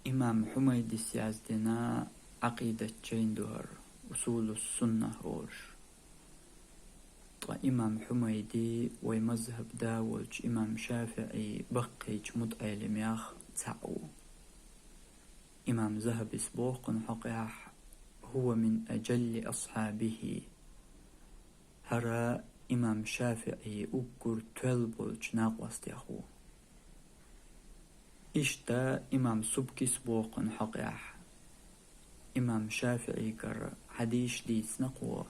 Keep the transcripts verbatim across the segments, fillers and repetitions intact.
Имам Хьумайдис яздина Ӏакъидат жайна ду хӀара, Усулус-Сунна олуш. Ткъа имам Хьумайди вай мазхӀаб да волчу имам ШафиӀий баккхийчу мутаӀеллимех цхьаъ ву. Имам Захабис боху кхунна хьокъехь: «ХӀува мин ажалли асхьабихӀи». ХӀара имам ШафиӀий уггар тоьлла болчу накъостех ву. Иштта имам Субкис боху кхунна хьокъехь: имам ШафиӀийгара хьадисаш дийцина кхо,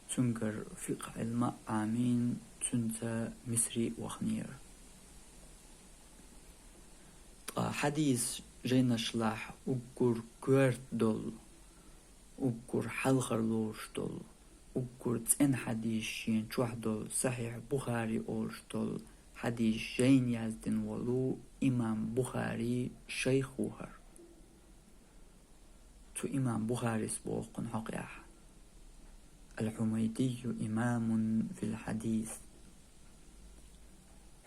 цуьнгара фикъхӀ Ӏилма а Ӏамийна, цуьнца Мисри а ваханера. Ткъа хьадис жайнашлахь уггар коьрта долу, уггар хьалхара лоруш долу, уггар цӀена хьадис шена чохь долу Сахьихь Бухари олуш долу хьадис жайна яздина волу имам Бухари шайх ву хӀара. Цу имам Бухарис боху кхунна хьокъехь: «Ал-Хьумайдийю имамун фил хьадис».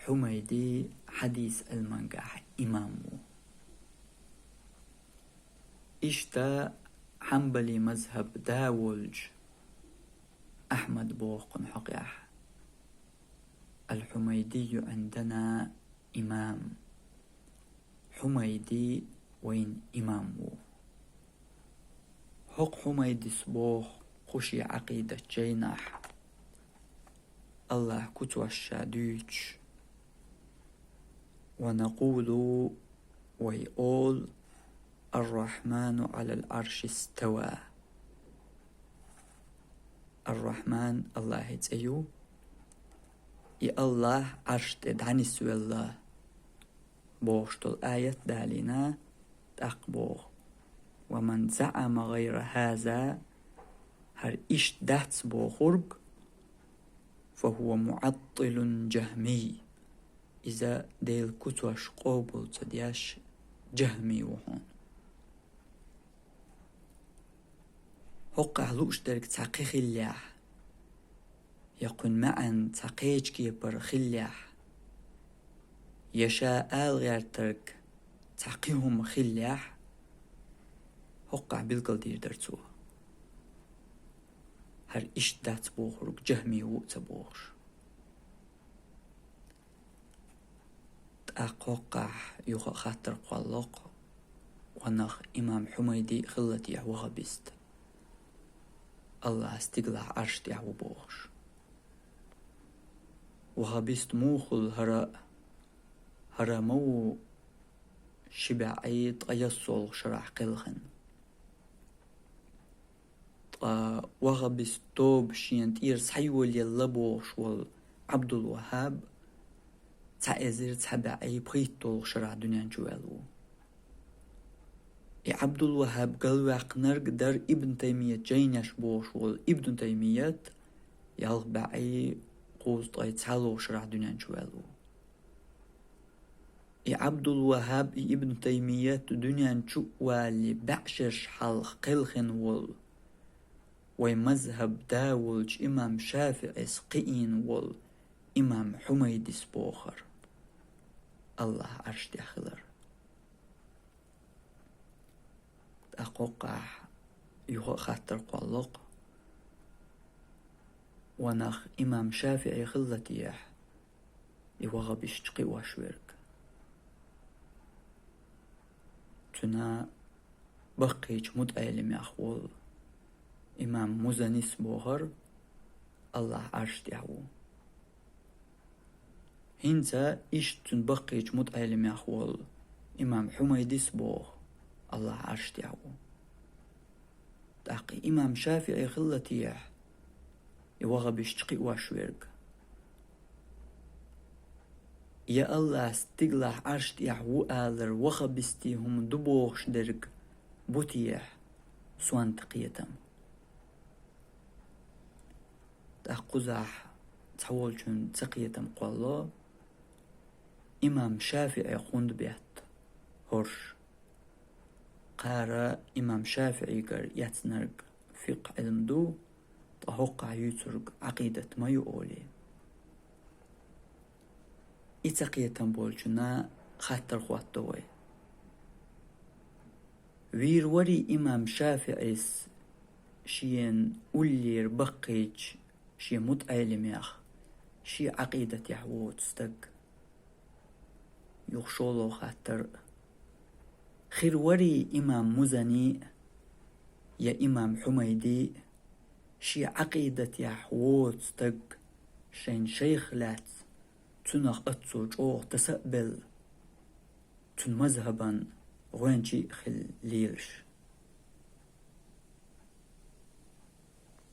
Хьумайди хьадис Ӏилмангахь имам ву. Иштта хьанбали мазхӀаб да волчу Ахьмад боху кхунна хьокъехь: «Ал-Хьумайдийю Ӏиндана имам». Хьумайди вайна имам ву. ХӀокху Хьумайдис боху кху шен Ӏакъидат жайнахь, АллахӀ куьцаш ша дуьйцуш: «Ва накъулу», вай олу: «Ар-Рахьману Ӏалал Ӏарши става». Ар-Рахьман АллахӀан цӀе ю. И АллахӀ Ӏарш тӀе дӀанисвелла бохуш долу аят далийна, тӀаккха боху: «Ва ман заӀама гӀайра хаза», хӀара иштта дац бохург, «фа хӀува муӀаттилун жахмий». Иза Делан куьцаш къобал ца деш жахмий ву хьуна. ХӀокхахь лууш дерг цхьа кхин хиллехь, я кхуьнан маьӀна цхьа кхечу кепара хиллехь, я ша ала гӀертарг цхьа кхин хӀума хиллехь, хӀокхахь билгалдийр дара цо, хӀара иштта дац бохург жахмий ву а ца бохуш. ТӀаккха хӀокхахь юха а хаттар кхоллало-кх: «Ванах, имам Хьумайди а хилла техьа вахабист? АллахӀ стигалахь Ӏарш тӀехь ву бохуш». Вахабист муха хуьлу хӀара? ХӀара ма ву ши бӀе ткъаесналгӀа шарахь кхелхина. Ткъа вахабист тоба шена тӀера схьайолаелла бохуш волу Ӏабдул-ВаххӀаб цхьа эзар цхьа бӀе пхийтталгӀа шарахь дуьнен чу ваьлла ву. И Ӏабдул-ВаххӀаб галваьккхинарг дара Ибн Таймият жайнеш бохуш волу Ибн Таймият ялх бӀе кхузткъе цхьалгӀа шарахь дуьнен чу ваьлла ву. И Ӏабдул-ВаххӀаб, и Ибн Таймият дуьнен чу а валале бӀешераш хьалха кхелхина волу, вай мазхӀаб да волчу имам ШафиӀис кхиийна волу имам Хьумайдис боху хӀара, АллахӀ Ӏарш тӀехь хилар. ТӀаккха хӀокхахь юха а хаттар кхоллало-кх: «Ванах, имам ШафиӀи хилла техьа и вахабисташ кхиош верг?» Цуьнан баккхийчу мутаӀеллимех волу имам Музанис бохура, АллахӀ Ӏарш тӀехь ву. ХӀинца иштта цуьнан баккхийчу мутаӀеллимех волу имам Хьумайдис боху, АллахӀ Ӏарш тӀехь ву. ТӀаккха имам ШафиӀи хилла техьа и вахабисташ кхиош верг? Я АллахӀ стигалахь Ӏарш тӀехь ву алар вахабистийн хӀума ду бохуш дерг бу техьа сонта кхетам? ТӀаккха кхузахь цхьаволчун ца кхетам кхоллало: имам ШафиӀи хӀунда бетта хӀорш? Кхара имам ШафиӀигара эцнарг фикъхӀ Ӏилма ду, ткъа хӀокхахь юьйцург Ӏакъидат ма ю олий. И ца кхетам болчунна хаттар хӀотто вай: Вийр варий имам ШафиӀис шен уллера баккхийча шен мутаӀеллимех, шен Ӏакъидатехь воцу стаг? Юха шолгӀа хаттар а. Хир варий имам Музани а, я имам Хьумайди а шен Ӏакъидатехь воцу стаг шайн шайх лаьцна, цунах оццул чӀогӀа таса а белла, цуьнан мазхӀабан гӀоьнчий а хилла лелаш?